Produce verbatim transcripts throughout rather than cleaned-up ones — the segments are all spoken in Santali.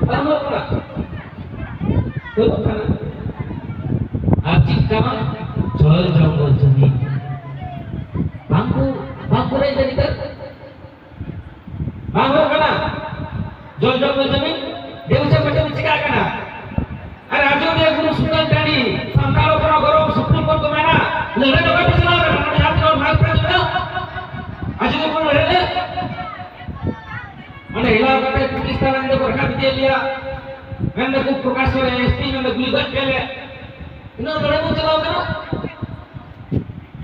ᱵᱟᱝ ᱦᱩᱭᱩᱜ ᱠᱟᱱᱟ᱾ ᱦᱩᱭᱩᱜ ᱠᱟᱱᱟ᱾ ᱟᱨ ᱪᱮᱫ ᱠᱟᱱᱟ? ᱡᱚᱞ ᱡᱚᱝᱜᱚᱞ ᱡᱚᱢᱤᱱ᱾ ᱵᱟᱝ ᱠᱚ, ᱵᱟᱝ ᱠᱚ ᱨᱮᱡ ᱫᱟ ᱱᱮᱛᱟᱨ᱾ ᱵᱟᱝ ᱦᱩᱭᱩᱜ ᱠᱟᱱᱟ᱾ ᱡᱚᱞ ᱡᱚᱝᱜᱚᱞ ᱡᱚᱢᱤᱱ ᱫᱮᱣᱪᱟ ᱯᱟᱪᱮ ᱪᱤᱠᱟᱹᱜ ᱠᱟᱱᱟ? ᱟᱨ ᱟᱡᱚᱫᱤᱭᱟᱹ ᱵᱩᱨᱩ ᱥᱩᱛᱟᱹᱱ ᱴᱟᱺᱰᱤ ᱥᱟᱱᱛᱟᱲ ᱦᱚᱯᱚᱱᱟᱜ ᱜᱚᱨᱚᱵ, ᱥᱩᱯᱨᱤᱢ ᱠᱳᱨᱴ ᱠᱚ ᱢᱮᱱᱟ, ᱞᱟᱹᱲᱦᱟᱹᱭ ᱫᱚ ᱵᱟᱯᱮ ᱪᱟᱞᱟᱣ ᱠᱟᱱᱟ᱾ ᱚᱸᱰᱮ ᱡᱟᱦᱟᱸ ᱛᱤᱱᱟᱹᱜ ᱦᱚᱲ ᱢᱟᱨ ᱯᱮ ᱡᱚᱢᱟ, ᱟᱡᱚᱫᱤᱭᱟᱹ ᱵᱩᱨᱩ ᱞᱟᱹᱲᱦᱟᱹᱭ ᱨᱮ᱾ ᱚᱸᱰᱮ ᱦᱮᱞᱟᱣ ᱠᱟᱛᱮ ᱯᱩᱞᱤᱥ ᱛᱷᱟᱱᱟ ᱨᱮ ᱠᱚ ᱨᱟᱠᱟᱵ ᱤᱫᱤᱭᱮᱫ ᱞᱮᱭᱟ᱾ ᱢᱮᱱ ᱫᱟᱠᱚ ᱯᱨᱚᱠᱟᱥ ᱨᱮ ᱮᱥ ᱯᱤ ᱢᱮᱱ ᱫᱟ ᱜᱩᱞᱤ ᱜᱚᱡ ᱠᱮᱫ ᱞᱮ᱾ ᱛᱤᱱᱟᱹᱜ ᱞᱟᱹᱲᱦᱟᱹᱭ ᱵᱚᱱ ᱪᱟᱞᱟᱣ ᱠᱟᱱᱟ?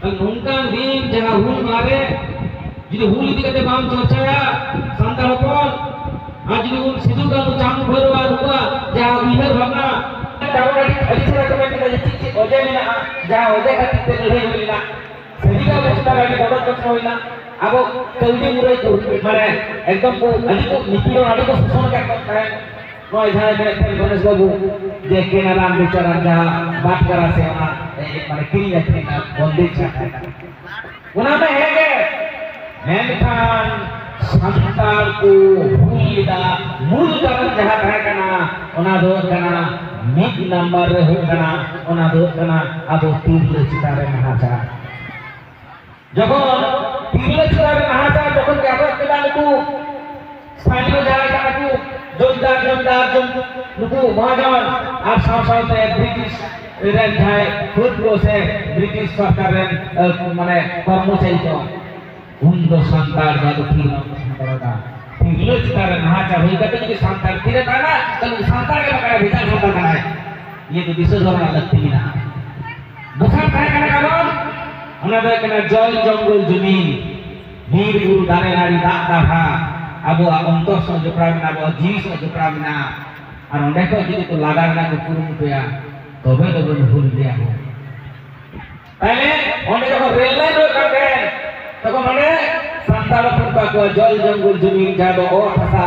ᱟᱨ ᱱᱚᱝᱠᱟᱱ ᱫᱤᱱ ᱡᱟᱦᱟᱸ ᱦᱩᱞ ᱢᱟᱦᱟ ᱨᱮ ᱡᱩᱫᱤ ᱦᱩᱞ ᱤᱫᱤ ᱠᱟᱛᱮ ᱵᱟᱢ ᱪᱚᱨᱪᱟᱭᱟ ᱥᱟᱱᱛᱟᱲ ᱦᱚᱯᱚᱱ, ᱟᱨ ᱡᱩᱫᱤ ᱩᱱ ᱥᱤᱫᱩ ᱠᱟᱹᱱᱦᱩ ᱪᱟᱸᱫ ᱵᱷᱳᱭᱨᱳᱵ ᱟᱨ ᱩᱱᱠᱩᱣᱟᱜ ᱡᱟᱦᱟᱸ ᱩᱭᱦᱟᱹᱨ ᱵᱷᱟᱵᱽᱱᱟ, ᱠᱟᱨᱚᱱ ᱟᱹᱰᱤ, ᱟᱹᱰᱤ ᱪᱮᱦᱨᱟ ᱠᱚ ᱢᱮᱱ ᱠᱮᱫᱟ ᱡᱮ ᱪᱮᱫ ᱪᱮᱫ ᱚᱡᱮ ᱢᱮᱱᱟᱜᱼᱟ, ᱡᱟᱦᱟᱸ ᱚᱡᱮ ᱠᱷᱟᱹᱛᱤᱨ ᱛᱮ ᱞᱟᱹᱲᱦᱟᱹᱭ ᱦᱩᱭ ᱞᱮᱱᱟ᱾ ᱥᱟᱹᱨᱤᱜᱮ ᱟᱵᱚ ᱪᱮᱛᱟᱱ ᱨᱮ ᱟᱹᱰᱤ ᱵᱚᱲᱚ ᱠᱚᱥᱴᱚ ᱦᱩᱭᱱᱟ᱾ ᱟᱵᱚ ᱠᱟᱹᱣᱰᱤ ᱢᱩᱨᱟᱹᱭ ᱠᱚ, ᱢᱟᱱᱮ, ᱮᱠᱫᱚᱢ ᱠᱚ ᱟᱹᱰᱤ ᱠᱚ ᱱᱤᱯᱤᱲᱚᱱ, ᱟᱹᱰᱤ ᱠᱚ ᱥᱳᱥᱚᱱ ᱟᱠᱟᱫ ᱵᱚᱱ ᱛᱟᱦᱮᱸᱫ᱾ ᱱᱚᱜᱼᱚᱭ ᱡᱟᱦᱟᱸᱭ ᱢᱮᱱᱮᱫ ᱛᱟᱦᱮᱸᱫ ᱜᱚᱱᱮᱥ ᱵᱟᱹᱵᱩ ᱡᱮ ᱠᱮᱱᱟᱨᱟᱢ ᱵᱮᱪᱟᱨᱟᱢ ᱡᱟᱦᱟᱸ ᱵᱟᱴ ᱠᱟᱨᱟ ᱥᱮ ᱚᱱᱟ, ᱮ, ᱢᱟᱱᱮ ᱠᱤᱨᱤᱧ ᱟᱹᱠᱷᱨᱤᱧ ᱨᱮᱱᱟᱜ ᱵᱚᱱᱫᱮᱡᱽ ᱡᱟᱦᱟᱸ ᱛᱟᱦᱮᱸ ᱠᱟᱱᱟ, ᱚᱱᱟ ᱢᱟ ᱦᱮᱸ ᱜᱮ᱾ ᱢᱮᱱᱠᱷᱟᱱ ᱥᱟᱱᱛᱟᱲ ᱠᱚ ᱦᱩᱭ ᱞᱮᱫᱟ, ᱢᱩᱞ ᱠᱟᱨᱚᱱ ᱡᱟᱦᱟᱸ ᱛᱟᱦᱮᱸ ᱠᱟᱱᱟ, ᱚᱱᱟ ᱫᱚ ᱦᱩᱭᱩᱜ ᱠᱟᱱᱟ, ᱢᱤᱫ ᱱᱟᱢᱵᱟᱨ ᱨᱮ ᱦᱩᱭᱩᱜ ᱠᱟᱱᱟ, ᱚᱱᱟ ᱫᱚ ᱦᱩᱭᱩᱜ ᱠᱟᱱᱟ ᱟᱵᱚ ᱛᱤᱨᱞᱟᱹ ᱪᱮᱛᱟᱱ ᱨᱮ ᱱᱟᱦᱟᱪᱟᱨ᱾ ᱡᱚᱠᱷᱚᱱ ᱛᱤᱨᱞᱟᱹ ᱪᱮᱛᱟᱱ ᱨᱮ ᱱᱟᱦᱟᱪᱟᱨ ᱡᱚᱠᱷᱚᱱ ᱠᱚ ᱮᱛᱚᱦᱚᱵ ᱠᱮᱫᱟ ᱱᱩᱠᱩ ᱥᱛᱷᱟᱱᱤᱭᱚ ᱡᱟᱦᱟᱸᱭ ᱠᱟᱱᱟ ᱠᱚ ᱡᱚᱢᱤᱫᱟᱨ, ᱡᱚᱢᱤᱫᱟᱨ, ᱡᱚᱢ-, ᱱᱩᱠᱩ ᱢᱚᱦᱟᱡᱚᱱ ᱟᱨ ᱥᱟᱶ ᱥᱟᱶᱛᱮ ᱵᱨᱤᱴᱤᱥ ᱨᱮᱱ ᱡᱟᱦᱟᱸᱭ ᱯᱷᱟᱹᱫ ᱠᱚ ᱥᱮ ᱵᱨᱤᱴᱤᱥ ᱥᱚᱨᱠᱟᱨ ᱨᱮᱱ, ᱟᱹ, ᱢᱟᱱᱮ ᱠᱚᱨᱢᱚᱪᱟᱨᱤ ᱠᱚ, ᱩᱱ ᱫᱚ ᱥᱟᱱᱛᱟᱲ ᱫᱚ ᱟᱫᱚ ᱛᱤᱨᱞᱟᱹ ᱵᱟᱠᱚ ᱥᱟᱱᱛᱟᱲ ᱫᱟ᱾ ᱛᱤᱨᱞᱟᱹ ᱪᱮᱛᱟᱱ ᱨᱮ ᱱᱟᱦᱟᱪᱟᱨ ᱦᱩᱭ ᱠᱟᱛᱮ ᱡᱩᱫᱤ ᱥᱟᱱᱛᱟᱲ ᱛᱤᱨᱮ ᱛᱟᱦᱮᱱᱟ, ᱛᱟᱦᱞᱮ ᱩᱱᱤ ᱥᱟᱱᱛᱟᱲ ᱜᱮ ᱵᱟᱝ ᱠᱟᱱᱟᱭ, ᱵᱷᱮᱡᱟᱞ ᱥᱟᱱᱛᱟᱲ ᱠᱟᱱᱟᱭ᱾ ᱱᱤᱭᱟᱹ ᱫᱚ ᱫᱤᱥᱟᱹ ᱫᱚᱦᱚ ᱨᱮᱱᱟᱜ ᱞᱟᱹᱠᱛᱤ ᱢᱮᱱᱟᱜᱼᱟ᱾ ᱫᱚᱥᱟᱨ ᱛᱟᱦᱮᱸ ᱠᱟᱱᱟ ᱠᱟᱨᱚᱱ, ᱚᱱᱟ ᱫᱚ ᱦᱩᱭᱩᱜ ᱠᱟᱱᱟ ᱡᱚᱞ ᱡᱚᱝᱜᱚᱞ ᱡᱚᱢᱤᱱ, ᱵᱤᱨ ᱵᱩᱨᱩ ᱫᱟᱨᱮ ᱱᱟᱹᱲᱤ ᱫᱟᱜ ᱫᱟᱨᱦᱟ, ᱟᱵᱚᱣᱟᱜ ᱚᱱᱛᱚᱨ ᱥᱟᱶ ᱡᱚᱯᱲᱟᱣ ᱢᱮᱱᱟᱜᱼᱟ, ᱟᱵᱚᱣᱟᱜ ᱡᱤᱣᱤ ᱥᱟᱶ ᱡᱚᱯᱲᱟᱣ ᱢᱮᱱᱟᱜᱼᱟ᱾ ᱟᱨ ᱚᱸᱰᱮ ᱠᱷᱚᱱ ᱡᱩᱫᱤ ᱠᱚ ᱞᱟᱜᱟ ᱨᱮᱱᱟᱜ ᱠᱚ ᱠᱩᱨᱩᱢᱩᱴᱩᱭᱟ, ᱛᱚᱵᱮ ᱫᱚᱵᱚᱱ ᱦᱩᱞ ᱜᱮᱭᱟ ᱵᱚᱱ᱾ ᱛᱟᱦᱞᱮ ᱚᱸᱰᱮ ᱡᱚᱠᱷᱚᱱ ᱨᱮᱞ ᱞᱟᱭᱤᱱ ᱦᱩᱭᱩᱜ ᱠᱟᱱ ᱛᱟᱦᱮᱸᱫ, ᱛᱚᱠᱷᱚᱱ ᱚᱸᱰᱮ ᱥᱟᱱᱛᱟᱲ ᱦᱚᱯᱚᱱ ᱠᱚ ᱟᱠᱚᱣᱟᱜ ᱡᱚᱞ ᱡᱚᱝᱜᱚᱞ ᱡᱚᱢᱤᱱ, ᱡᱟᱦᱟᱸ ᱫᱚ ᱚᱛ ᱦᱟᱥᱟ,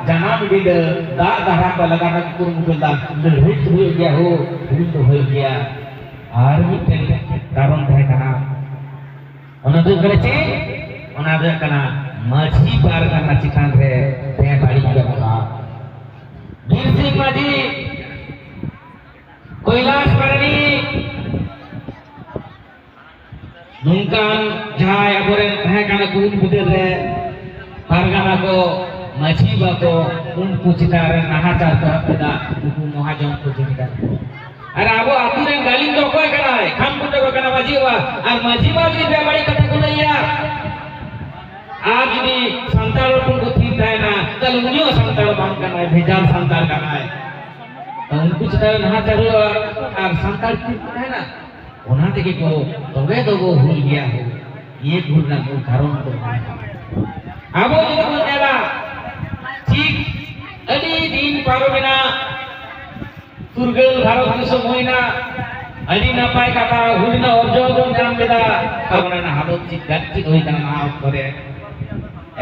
ᱡᱟᱱᱟᱢ ᱵᱤᱰᱟᱹ, ᱫᱟᱜ ᱫᱟᱨᱦᱟ ᱠᱚ ᱞᱟᱜᱟ ᱨᱮᱱᱟᱜ ᱠᱚ ᱠᱩᱨᱩᱢᱩᱴᱩ ᱞᱮᱫᱟ᱾ ᱞᱟᱹᱲᱦᱟᱹᱭ ᱠᱚ ᱦᱩᱭᱩᱜ ᱜᱮᱭᱟ ᱦᱳ, ᱦᱩᱞ ᱫᱚ ᱦᱩᱭᱩᱜ ᱜᱮᱭᱟ᱾ ᱟᱨ ᱢᱤᱫᱴᱮᱱ ᱠᱟᱨᱚᱱ ᱛᱟᱦᱮᱸ ᱠᱟᱱᱟ, ᱚᱱᱟ ᱫᱚ ᱦᱩᱭᱩᱜ ᱠᱟᱱᱟ ᱪᱮᱫ? ᱚᱱᱟ ᱫᱚ ᱦᱩᱭᱩᱜ ᱠᱟᱱᱟ ᱢᱟᱹᱡᱷᱤ ᱯᱟᱨᱜᱟᱱᱟ ᱪᱮᱛᱟᱱ ᱨᱮ ᱵᱮᱵᱟᱹᱲᱤᱡ ᱵᱮᱵᱚᱦᱟᱨ᱾ ᱠᱳᱭᱞᱟᱥ ᱢᱟᱨᱰᱤ, ᱱᱚᱝᱠᱟᱱ ᱡᱟᱦᱟᱸᱭ ᱟᱵᱚᱨᱮᱱ ᱛᱟᱦᱮᱸ ᱠᱟᱱᱟ ᱠᱚ ᱩᱱ ᱵᱤᱫᱟᱹᱞ ᱨᱮ ᱯᱟᱨᱜᱟᱱᱟ ᱠᱚ, ᱢᱟᱹᱡᱷᱤ ᱵᱟᱵᱟ ᱠᱚ, ᱩᱱᱠᱩ ᱪᱮᱛᱟᱱ ᱨᱮ ᱱᱟᱦᱟᱪᱟᱨ ᱠᱚ ᱮᱦᱚᱵ ᱠᱮᱫᱟ, ᱩᱱᱠᱩ ᱢᱚᱦᱟᱡᱚᱱ ᱠᱚ ᱪᱮᱛᱟᱱ ᱨᱮ᱾ ᱟᱨ ᱟᱵᱚ ᱟᱹᱛᱩ ᱨᱮᱱ ᱜᱟᱹᱞᱤᱢ ᱫᱚ ᱚᱠᱚᱭ ᱠᱟᱱᱟᱭ? ᱠᱷᱟᱢ ᱠᱩᱴᱟᱹ ᱠᱚ ᱠᱟᱱᱟ ᱢᱟᱹᱡᱷᱤ ᱵᱟᱵᱟ᱾ ᱟᱨ ᱢᱟᱹᱡᱷᱤ ᱵᱟᱵᱟ ᱡᱩᱫᱤ ᱵᱮᱵᱟᱹᱲᱤᱡ ᱠᱟᱛᱷᱟ ᱠᱚ ᱞᱟᱹᱭᱟ, ᱟᱨ ᱡᱩᱫᱤ ᱥᱟᱱᱛᱟᱲ ᱦᱚᱯᱚᱱ ᱠᱚ ᱛᱷᱤᱨ ᱛᱟᱦᱮᱱᱟ, ᱛᱟᱦᱞᱮ ᱩᱱᱤ ᱦᱚᱸ ᱥᱟᱱᱛᱟᱲ ᱵᱟᱝ ᱠᱟᱱᱟᱭ, ᱵᱷᱮᱡᱟᱞ ᱥᱟᱱᱛᱟᱲ ᱠᱟᱱᱟᱭ᱾ ᱛᱚ ᱩᱱᱠᱩ ᱪᱮᱛᱟᱱ ᱨᱮ ᱱᱟᱦᱟᱪᱟᱨ ᱦᱩᱭᱩᱜᱼᱟ, ᱟᱨ ᱥᱟᱱᱛᱟᱲ ᱛᱷᱤᱨ ᱠᱚ ᱛᱟᱦᱮᱱᱟ᱾ ᱚᱱᱟ ᱛᱮᱜᱮ ᱠᱚ, ᱛᱚᱵᱮ ᱫᱚᱵᱚ ᱦᱩᱞ ᱜᱮᱭᱟ ᱦᱩᱞ᱾ ᱱᱤᱭᱟᱹ ᱦᱩᱞ ᱨᱮᱱᱟᱜ ᱢᱩᱞ ᱠᱟᱨᱚᱱ ᱫᱚ ᱚᱱᱟ ᱠᱟᱱᱟ᱾ ᱟᱵᱚ ᱡᱩᱫᱤ ᱵᱚᱱ ᱧᱮᱞᱟ, ᱴᱷᱤᱠ ᱟᱹᱰᱤ ᱫᱤᱱ ᱯᱟᱨᱚᱢᱮᱱᱟ, ᱯᱷᱩᱨᱜᱟᱹᱞ ᱵᱷᱟᱨᱚᱛ ᱫᱤᱥᱚᱢ ᱦᱩᱭᱱᱟ, ᱟᱹᱰᱤ ᱱᱟᱯᱟᱭ ᱠᱟᱛᱷᱟ, ᱦᱩᱭᱱᱟ, ᱚᱨᱡᱚ ᱵᱚᱱ ᱧᱟᱢ ᱞᱮᱫᱟ᱾ ᱟᱵᱚ ᱨᱮᱱᱟᱜ ᱦᱟᱞᱚᱛ ᱪᱮᱫ ᱜᱟᱱ ᱪᱮᱫ ᱦᱩᱭ ᱠᱟᱱᱟ ᱱᱚᱣᱟ ᱚᱠᱛᱚ ᱨᱮ?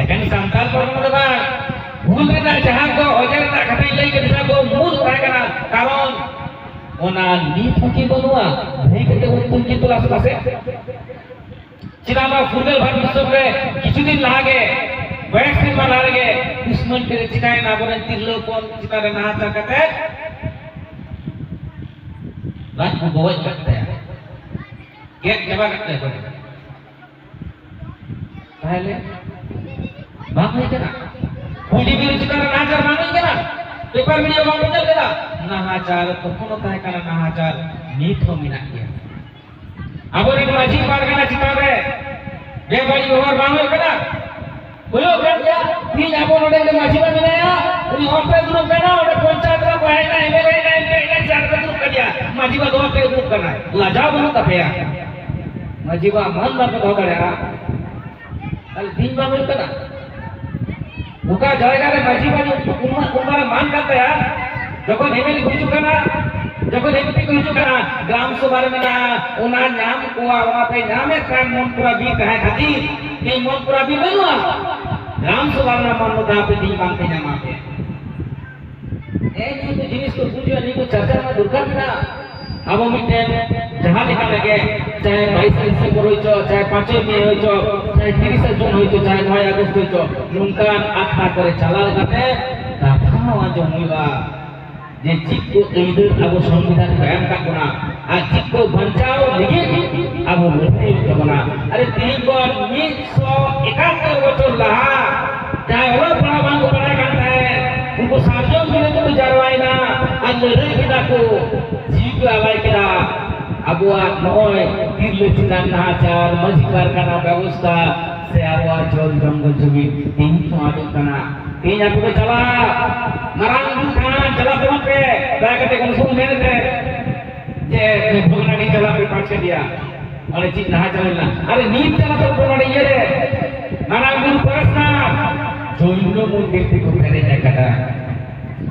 ᱮᱠᱮᱱ ᱥᱟᱱᱛᱟᱲ ᱯᱟᱨᱜᱟᱱᱟ ᱫᱚ ᱵᱟᱝ, ᱦᱩᱞ ᱨᱮᱱᱟᱜ ᱡᱟᱦᱟᱸ ᱠᱚ ᱚᱡᱮ ᱨᱮᱱᱟᱜ ᱠᱟᱛᱷᱟᱧ ᱞᱟᱹᱭ ᱠᱮᱫ, ᱡᱟᱦᱟᱸ ᱠᱚ ᱢᱩᱞ ᱛᱟᱦᱮᱸ ᱠᱟᱱᱟ, ᱠᱟᱨᱚᱱ ᱚᱱᱟ ᱱᱤᱛ ᱦᱚᱸ ᱠᱤ ᱵᱟᱹᱱᱩᱜᱼᱟ? ᱵᱷᱟᱹᱜᱤ ᱠᱟᱛᱮ ᱵᱚᱱ ᱛᱩᱱᱠᱷᱤ ᱛᱚᱞᱟᱥ ᱢᱟᱥᱮ᱾ ᱪᱮᱫᱟᱜ ᱱᱚᱣᱟ ᱯᱷᱩᱨᱜᱟᱹᱞ ᱵᱷᱟᱨᱚᱛ ᱫᱤᱥᱚᱢ ᱨᱮ ᱠᱤᱪᱷᱩ ᱫᱤᱱ ᱞᱟᱦᱟ ᱜᱮ, ᱠᱚᱭᱮᱠ ᱥᱮᱨᱢᱟ ᱞᱟᱦᱟ ᱨᱮᱜᱮ ᱠᱩᱥᱢᱟᱱᱰᱤ ᱨᱮ ᱪᱤᱠᱟᱭᱮᱱᱟ? ᱟᱵᱚᱨᱮᱱ ᱛᱤᱨᱞᱟᱹ ᱦᱚᱯᱚᱱ ᱪᱮᱛᱟᱱ ᱨᱮ ᱱᱟᱦᱟᱪᱟᱨ ᱠᱟᱛᱮ ᱞᱟᱡ ᱠᱚ ᱜᱚᱡ ᱠᱟᱜ ᱛᱟᱭᱟ, ᱜᱮᱫ ᱪᱟᱵᱟ ᱠᱟᱜ ᱛᱟᱭᱟ ᱠᱚ᱾ ᱛᱟᱦᱞᱮ ᱵᱟᱝ ᱦᱩᱭ ᱠᱟᱱᱟ? ᱠᱩᱲᱤ ᱜᱤᱫᱽᱨᱟᱹ ᱪᱮᱛᱟᱱ ᱨᱮ ᱱᱟᱦᱟᱪᱟᱨ ᱵᱟᱝ ᱦᱩᱭ ᱠᱟᱱᱟ? ᱯᱮᱯᱟᱨ ᱢᱤᱰᱤᱭᱟ ᱵᱟᱝ ᱯᱮ ᱧᱮᱞ ᱞᱮᱫᱟ? ᱱᱟᱦᱟᱪᱟᱨ ᱛᱚᱠᱷᱚᱱ ᱦᱚᱸ ᱛᱟᱦᱮᱸ ᱠᱟᱱᱟ, ᱱᱟᱦᱟᱪᱟᱨ ᱱᱤᱛ ᱦᱚᱸ ᱢᱮᱱᱟᱜ ᱜᱮᱭᱟ᱾ ᱟᱵᱚᱨᱮᱱ ᱢᱟᱹᱡᱷᱤ ᱯᱟᱨᱜᱟᱱᱟ ᱪᱮᱛᱟᱱ ᱨᱮ ᱵᱮᱵᱟᱹᱲᱤᱡ ᱵᱮᱵᱚᱦᱟᱨ ᱵᱟᱝ ᱦᱩᱭᱩᱜ ᱠᱟᱱᱟ? ᱦᱩᱭᱩᱜ ᱠᱟᱱ ᱜᱮᱭᱟ᱾ ᱛᱤᱦᱤᱧ ᱟᱵᱚ ᱱᱚᱰᱮ ᱢᱤᱫᱴᱮᱱ ᱢᱟᱹᱡᱷᱤ ᱵᱟ ᱢᱮᱱᱟᱭᱟ, ᱩᱱᱤ ᱦᱚᱲ ᱛᱮ ᱫᱩᱲᱩᱵ ᱠᱟᱱᱟ, ᱚᱸᱰᱮ ᱯᱚᱧᱪᱟᱭᱮᱛ ᱨᱮ ᱚᱠᱚᱭ ᱦᱮᱡ ᱮᱱᱟ, ᱮᱢ ᱮᱞ ᱮ ᱦᱮᱡ ᱮᱱᱟ, ᱮᱢ ᱯᱤ ᱦᱮᱡ ᱮᱱᱟ, ᱪᱮᱭᱟᱨ ᱨᱮ ᱫᱩᱲᱩᱵ ᱠᱟᱱᱟ, ᱢᱟᱹᱡᱷᱤ ᱵᱟ ᱫᱚ ᱚᱱᱛᱮ ᱫᱩᱲᱩᱵ ᱠᱟᱱᱟᱭ᱾ ᱞᱟᱡᱟᱣ ᱵᱟᱹᱱᱩᱜ ᱛᱟᱯᱮᱭᱟ? ᱢᱟᱹᱡᱷᱤ ᱵᱟ ᱢᱟᱹᱱ ᱵᱟᱯᱮ ᱫᱚᱦᱚ ᱫᱟᱲᱮᱭᱟᱜᱼᱟ? ᱛᱟᱦᱞᱮ ᱫᱤᱱ ᱵᱟᱝ ᱦᱩᱭᱩᱜ ᱠᱟᱱᱟ? ᱚᱠᱟ ᱡᱟᱭᱜᱟ ᱨᱮ ᱢᱟᱹᱡᱷᱤ ᱵᱟ ᱩᱱᱢᱟ-, ᱩᱱᱢᱟᱨᱟᱝ ᱢᱟᱱ ᱠᱟᱱ ᱛᱟᱭᱟ, ᱡᱚᱠᱷᱚᱱ ᱮᱢ ᱮᱞ ᱮ ᱠᱚ ᱦᱤᱡᱩᱜ ᱠᱟᱱᱟ, ᱡᱚᱠᱷᱚᱱ ᱮᱢ ᱯᱤ ᱠᱚ ᱦᱤᱡᱩᱜ ᱠᱟᱱᱟ, ᱜᱨᱟᱢ ᱥᱚᱵᱷᱟ ᱨᱮ ᱢᱮᱱᱟᱜᱼᱟ, ᱚᱱᱟ ᱧᱟᱢ ᱠᱚᱣᱟ, ᱚᱱᱟ ᱯᱮ ᱧᱟᱢᱮᱫ ᱠᱟᱱ ᱢᱚᱱᱯᱩᱨᱟ ᱵᱤᱨ ᱛᱟᱦᱮᱸ ᱠᱷᱟᱹᱛᱤᱨ, ᱛᱮᱦᱮᱧ ᱢᱚᱱᱯᱩᱨᱟ ᱵᱤᱨ ᱵᱟᱹᱱᱩᱜᱼᱟ᱾ ᱜᱨᱟᱢ ᱥᱚᱵᱷᱟ ᱨᱮᱱᱟᱜ ᱢᱟᱱᱱᱚᱛᱟ ᱟᱯᱮ ᱛᱮᱦᱮᱧ ᱵᱟᱝ ᱯᱮ ᱧᱟᱢᱟ ᱯᱮ᱾ ᱮ, ᱱᱤᱭᱟᱹ ᱠᱚ ᱡᱤᱱᱤᱥ ᱠᱚ ᱵᱩᱡᱷᱟᱹᱣ, ᱱᱤᱭᱟᱹ ᱠᱚ ᱪᱟᱨᱪᱟ ᱨᱮᱱᱟᱜ ᱫᱚᱨᱠᱟᱨ ᱢᱮᱱᱟᱜᱼᱟ᱾ ᱟᱵᱚ ᱢᱤᱫᱴᱮᱱ ᱡᱟᱦᱟᱸ ᱞᱮᱠᱟ ᱨᱮᱜᱮ, ᱪᱟᱦᱮ ᱵᱟᱭᱤᱥᱮ ᱰᱤᱥᱮᱢᱵᱚᱨ ᱦᱩᱭ ᱪᱚ, ᱪᱟᱦᱮ ᱯᱟᱸᱪᱚᱭ ᱢᱮ ᱦᱩᱭ ᱪᱚ, ᱪᱟᱦᱮ ᱛᱤᱨᱤᱥᱮ ᱡᱩᱱ ᱦᱩᱭ ᱪᱚ, ᱪᱟᱦᱮ ᱱᱚᱭ ᱟᱜᱚᱥᱴ ᱦᱩᱭ ᱪᱚ, ᱱᱚᱝᱠᱟᱱ ᱟᱠᱷᱲᱟ ᱠᱚᱨᱮ ᱪᱟᱞᱟᱣ ᱠᱟᱛᱮ ᱠᱟᱛᱷᱟ ᱦᱚᱸ ᱟᱸᱡᱚᱢ ᱦᱩᱭᱩᱜᱼᱟ᱾ ᱡᱮ ᱪᱮᱫ ᱠᱚ ᱟᱹᱭᱫᱟᱹᱨ ᱟᱵᱚ ᱥᱚᱝᱵᱤᱫᱷᱟᱱ ᱠᱚ ᱮᱢ ᱠᱟᱜ ᱵᱚᱱᱟ ᱟᱨ ᱪᱮᱫ ᱠᱚ ᱵᱟᱧᱪᱟᱣ ᱞᱟᱹᱜᱤᱫ ᱟᱵᱚ ᱞᱟᱹᱲᱦᱟᱹᱭ ᱦᱩᱭᱩᱜ ᱛᱟᱵᱚᱱᱟ᱾ ᱟᱨᱮ, ᱛᱮᱦᱮᱧ ᱠᱷᱚᱱ ᱢᱤᱫ ᱥᱚ ᱮᱠᱟᱛᱛᱳᱨ ᱵᱚᱪᱷᱚᱨ ᱞᱟᱦᱟ ᱡᱟᱦᱟᱸᱭ ᱚᱞᱚᱜ ᱯᱟᱲᱦᱟᱣ ᱵᱟᱝ ᱠᱚ ᱵᱟᱲᱟᱭ ᱠᱟᱱ ᱛᱟᱦᱮᱸᱫ, ᱩᱱᱠᱩ ᱥᱟᱨᱡᱚᱢ ᱜᱤᱨᱟᱹ ᱛᱮᱠᱚ ᱡᱟᱨᱣᱟᱭᱮᱱᱟ ᱟᱨ ᱞᱟᱹᱲᱦᱟᱹᱭ ᱠᱮᱫᱟ ᱠᱚ, ᱡᱤᱣᱤ ᱠᱚ ᱟᱞᱟᱭ ᱠᱮᱫᱟ᱾ ᱟᱵᱚᱣᱟᱜ ᱱᱚᱜᱼᱚᱭ ᱛᱤᱨᱞᱟᱹ ᱪᱮᱛᱟᱱ ᱱᱟᱦᱟᱪᱟᱨ, ᱢᱟᱹᱡᱷᱤ ᱯᱟᱨᱜᱟᱱᱟ ᱵᱮᱵᱚᱥᱛᱷᱟ, ᱥᱮ ᱟᱵᱚᱣᱟᱜ ᱡᱚᱞ ᱡᱚᱝᱜᱚᱞ ᱡᱩᱢᱤ ᱛᱮᱦᱮᱧ ᱦᱚᱸ ᱟᱫᱚᱜ ᱠᱟᱱᱟ᱾ ᱛᱮᱦᱮᱧ ᱟᱯᱮ ᱯᱮ ᱪᱟᱞᱟᱜ, ᱢᱟᱨᱟᱝ ᱵᱩᱨᱩ ᱛᱷᱟᱱ ᱪᱟᱞᱟᱜ ᱛᱟᱵᱚᱱ ᱯᱮ, ᱫᱟᱭᱟ ᱠᱟᱛᱮ ᱩᱱᱠᱩ ᱢᱮᱱ ᱯᱮ ᱡᱮ ᱵᱷᱚᱜᱽᱱᱟᱰᱤ ᱪᱟᱞᱟᱜ ᱯᱮ ᱯᱟᱸᱪ ᱪᱷᱚ ᱫᱤᱭᱟ᱾ ᱚᱸᱰᱮ ᱪᱮᱫ ᱱᱟᱦᱟᱪᱟᱨ ᱦᱩᱭ ᱞᱮᱱᱟ? ᱟᱨᱮ, ᱱᱤᱛ ᱪᱟᱞᱟᱜ ᱛᱟᱵᱚᱱ ᱯᱮ ᱱᱚᱰᱮ ᱤᱭᱟᱹ ᱨᱮ, ᱢᱟᱨᱟᱝ ᱵᱩᱨᱩ ᱯᱚᱨᱮᱥᱱᱟᱛᱷ ᱡᱚᱭᱱᱚ ᱢᱚᱱᱫᱤᱨ ᱛᱮᱠᱚ ᱯᱮᱨᱮᱡ ᱟᱠᱟᱫᱟ᱾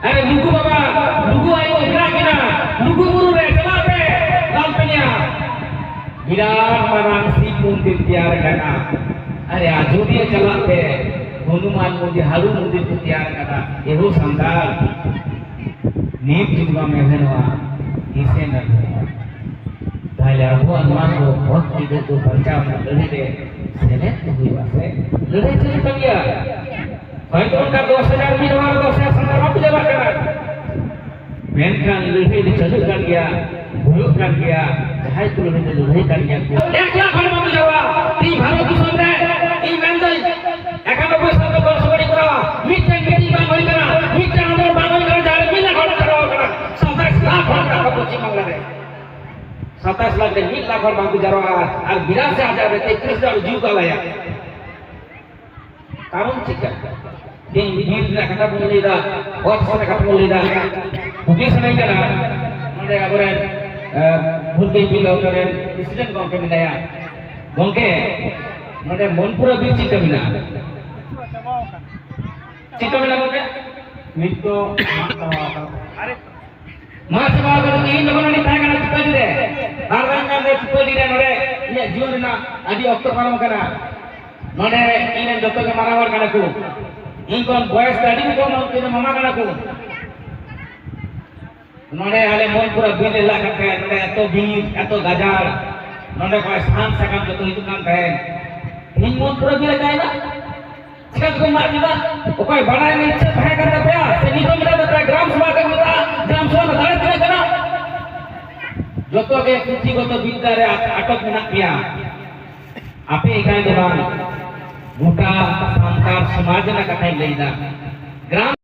ᱟᱨᱮ, ᱞᱩᱜᱩ ᱵᱟᱵᱟ, ᱞᱩᱜᱩ ᱟᱭᱳ ᱢᱮᱱᱟᱜ ᱠᱤᱱᱟ, ᱞᱩᱜᱩ ᱵᱩᱨᱩ ᱨᱮ ᱪᱟᱞᱟᱜ ᱯᱮ, ᱞᱟᱞ ᱯᱮᱱᱤᱭᱟ᱾ ᱵᱤᱨᱟᱴ ᱢᱟᱨᱟᱝ ᱥᱤᱵ ᱢᱚᱱᱫᱤᱨ ᱛᱮᱭᱟᱨ ᱟᱠᱟᱱᱟ᱾ ᱟᱨᱮ, ᱟᱡᱚᱫᱤᱭᱟᱹ ᱪᱟᱞᱟᱜ ᱯᱮ, ᱦᱚᱱᱩᱢᱟᱱ ᱢᱚᱱᱫᱤᱨ, ᱦᱟᱹᱲᱩ ᱢᱚᱱᱫᱤᱨ ᱠᱚ ᱛᱮᱭᱟᱨ ᱟᱠᱟᱫᱟ᱾ ᱮᱦᱳ ᱥᱟᱱᱛᱟᱲ, ᱱᱤᱛ ᱡᱩᱫᱤ ᱵᱟᱢ ᱮᱵᱷᱮᱱᱚᱜᱼᱟ, ᱛᱤᱥᱮᱢ ᱮᱵᱷᱮᱱᱚᱜᱼᱟ? ᱛᱟᱦᱞᱮ ᱟᱵᱚᱣᱟᱜ ᱱᱚᱣᱟ ᱠᱚ ᱦᱚᱠ ᱟᱹᱭᱫᱟᱹᱨ ᱠᱚ ᱵᱟᱧᱪᱟᱣ ᱨᱮᱱᱟᱜ ᱞᱟᱹᱲᱦᱟᱹᱭ ᱨᱮ ᱥᱮᱞᱮᱫ ᱠᱚ ᱦᱩᱭᱩᱜᱼᱟ ᱥᱮ? ᱞᱟᱹᱲᱦᱟᱹᱭ ᱪᱟᱹᱞᱩ ᱠᱟᱱ ᱜᱮᱭᱟ᱾ ᱦᱚᱭᱛᱚ ᱚᱱᱠᱟ ᱫᱚᱥ ᱦᱟᱡᱟᱨ, ᱢᱤᱫ ᱦᱚᱲ ᱫᱚᱥ ᱦᱟᱡᱟᱨ ᱥᱟᱱᱛᱟᱲ ᱵᱟᱠᱚ ᱡᱟᱣᱨᱟᱜ ᱠᱟᱱᱟ, ᱢᱮᱱᱠᱷᱟᱱ ᱞᱟᱹᱲᱦᱟᱹᱭ ᱫᱚ ᱪᱟᱹᱞᱩᱜ ᱠᱟᱱ ᱜᱮᱭᱟ, ᱦᱩᱭᱩᱜ ᱠᱟᱱ ᱜᱮᱭᱟ᱾ ᱡᱟᱦᱟᱸᱭ ᱠᱚ ᱞᱟᱹᱲᱦᱟᱹᱭ ᱫᱚ ᱞᱟᱹᱲᱦᱟᱹᱭ ᱠᱟᱱ ᱜᱮᱭᱟ ᱠᱚ᱾ ᱮᱠ ᱞᱟᱠᱷ ᱦᱚᱲ ᱵᱟᱠᱚ ᱡᱟᱣᱨᱟᱜᱼᱟ᱾ ᱛᱮᱦᱮᱧ ᱵᱷᱟᱨᱚᱛ ᱫᱤᱥᱚᱢ ᱨᱮ ᱤᱧ ᱢᱮᱱᱫᱟᱹᱧ, ᱮᱠᱟᱱᱚᱵᱵᱳᱭ ᱥᱟᱞ ᱫᱚ ᱜᱚᱲᱚ ᱥᱚᱯᱚᱦᱚᱫ ᱠᱚᱨᱟᱣᱟ, ᱢᱤᱫᱴᱮᱱ ᱢᱤᱴᱤᱝ ᱵᱟᱝ ᱦᱩᱭ ᱠᱟᱱᱟ, ᱢᱤᱫᱴᱮᱱ ᱟᱱᱫᱳᱞᱚᱱ ᱵᱟᱝ ᱦᱩᱭ ᱠᱟᱱᱟ, ᱡᱟᱦᱟᱸ ᱨᱮ ᱢᱤᱫ ᱞᱟᱠᱷ ᱦᱚᱲ ᱠᱚ ᱡᱟᱣᱨᱟ ᱟᱠᱟᱱᱟ᱾ ᱥᱟᱛᱟᱥ ᱞᱟᱠᱷ ᱦᱚᱲ ᱢᱮᱱᱟᱜ ᱠᱚᱣᱟ ᱯᱚᱥᱪᱤᱢ ᱵᱟᱝᱞᱟ ᱨᱮ᱾ ᱥᱟᱛᱟᱥ ᱞᱟᱠᱷ ᱨᱮ ᱢᱤᱫ ᱞᱟᱠᱷ ᱦᱚᱲ ᱵᱟᱝ ᱠᱚ ᱡᱟᱣᱨᱟᱜᱼᱟ ᱟᱨ ᱵᱤᱨᱟᱥᱤ ᱦᱟᱡᱟᱨ ᱨᱮ ᱛᱮᱛᱨᱤᱥ ᱦᱟᱡᱟᱨ ᱡᱤᱣᱤ ᱠᱚ ᱟᱞᱟᱭᱟ᱾ ᱠᱟᱨᱚᱱ ᱪᱮᱫ ᱠᱟᱱᱟ? ᱛᱮᱦᱮᱧ ᱵᱤᱨ ᱨᱮᱱᱟᱜ ᱠᱟᱛᱷᱟ ᱵᱚᱱ ᱞᱟᱹᱭᱫᱟ, ᱚᱛ ᱦᱟᱥᱟ ᱨᱮᱱᱟᱜ ᱠᱟᱛᱷᱟ ᱵᱚᱱ ᱞᱟᱹᱭᱫᱟ᱾ ᱠᱩᱠᱞᱤ ᱥᱟᱱᱟᱧ ᱠᱟᱱᱟ, ᱱᱚᱰᱮ ᱟᱵᱚᱨᱮᱱ, ᱮ, ᱵᱷᱩᱞ ᱵᱤᱞ ᱰᱚᱠᱴᱚᱨ ᱨᱮᱱ ᱯᱨᱮᱥᱤᱰᱮᱱᱴ ᱜᱚᱢᱠᱮ ᱢᱮᱱᱟᱭᱟ, ᱜᱚᱢᱠᱮ, ᱱᱚᱰᱮ ᱢᱚᱱᱯᱩᱨᱟ ᱵᱤᱨ ᱪᱮᱫ ᱞᱮᱠᱟ ᱢᱮᱱᱟᱜᱼᱟ? ᱪᱮᱫ ᱞᱮᱠᱟ ᱢᱮᱱᱟᱜᱼᱟ ᱜᱚᱢᱠᱮ? ᱱᱤᱛ ᱫᱚ ᱢᱟᱜ ᱪᱟᱵᱟ ᱟᱠᱟᱱᱟ᱾ ᱢᱟ ᱪᱟᱵᱟ ᱠᱟᱛᱮ ᱤᱧ ᱡᱚᱠᱷᱚᱱ ᱚᱸᱰᱮ ᱛᱟᱦᱮᱸ ᱠᱟᱱᱟ ᱪᱩᱯᱟᱹᱰᱤ ᱨᱮ, ᱟᱨ ᱵᱟᱝ ᱠᱷᱟᱱ ᱫᱚ ᱪᱩᱯᱟᱹᱰᱤ ᱨᱮ ᱱᱚᱰᱮ ᱤᱧᱟᱹᱜ ᱡᱤᱭᱚᱱ ᱨᱮᱱᱟᱜ ᱟᱹᱰᱤ ᱚᱠᱛᱚ ᱯᱟᱨᱚᱢ ᱠᱟᱱᱟ᱾ ᱱᱚᱰᱮ ᱤᱧ ᱨᱮᱱ ᱡᱚᱛᱚ ᱜᱮ ᱢᱟᱨᱟᱝ ᱦᱚᱲ ᱠᱟᱱᱟ ᱠᱚ᱾ ᱤᱧ ᱠᱷᱚᱱ ᱵᱚᱭᱮᱥ ᱛᱮ ᱟᱹᱰᱤ ᱠᱚ ᱠᱚᱢ, ᱩᱱᱠᱩ ᱫᱚ ᱢᱟᱢᱟ ᱠᱟᱱᱟ ᱠᱚ᱾ ᱱᱚᱰᱮ ᱟᱞᱮ ᱢᱚᱱᱯᱩᱨᱟ ᱵᱤᱨ ᱨᱮ ᱞᱟᱜ ᱠᱟᱛᱮ, ᱱᱚᱰᱮ ᱮᱛᱚ ᱵᱤᱨ, ᱮᱛᱚ ᱜᱟᱡᱟᱲ, ᱱᱚᱰᱮ ᱠᱷᱚᱱ ᱥᱟᱦᱟᱱ ᱥᱟᱠᱟᱢ ᱡᱚᱛᱚ ᱦᱤᱡᱩᱜ ᱠᱟᱱ ᱛᱟᱦᱮᱸᱫ᱾ ᱛᱮᱦᱮᱧ ᱢᱚᱱᱯᱩᱨᱟ ᱵᱤᱨ ᱚᱠᱟᱭᱮᱱᱟ? ᱪᱮᱫ ᱠᱚ ᱢᱟᱜ ᱠᱮᱫᱟ? ᱚᱠᱚᱭ ᱵᱟᱲᱟᱭ ᱨᱮᱱᱟᱜ ᱤᱪᱪᱷᱟᱹ ᱛᱟᱦᱮᱸ ᱠᱟᱱ ᱛᱟᱯᱮᱭᱟ? ᱥᱮ ᱱᱤᱛᱚᱜ ᱢᱮᱱᱟᱜ ᱛᱟᱯᱮᱭᱟ ᱜᱨᱟᱢ ᱥᱚᱵᱷᱟ ᱠᱚ ᱢᱮᱛᱟᱜᱼᱟ? ᱜᱨᱟᱢ ᱥᱚᱵᱷᱟ ᱨᱮᱱᱟᱜ ᱫᱟᱲᱮ ᱛᱤᱱᱟᱹᱜ ᱠᱟᱱᱟ? ᱡᱚᱛᱚ ᱜᱮ ᱯᱩᱛᱷᱤᱜᱚᱛᱚ ᱵᱤᱫᱽᱫᱟ ᱨᱮ ᱟᱴᱚᱠ ᱢᱮᱱᱟᱜ ᱯᱮᱭᱟ᱾ ᱟᱯᱮ ᱮᱠᱟᱭ ᱫᱚ ᱵᱟᱝ, ᱜᱚᱴᱟ ᱥᱟᱱᱛᱟᱲ ᱥᱚᱢᱟᱡᱽ ᱨᱮᱱᱟᱜ ᱠᱟᱛᱷᱟᱧ ᱞᱟᱹᱭᱫᱟ᱾ ᱜᱨᱟᱢ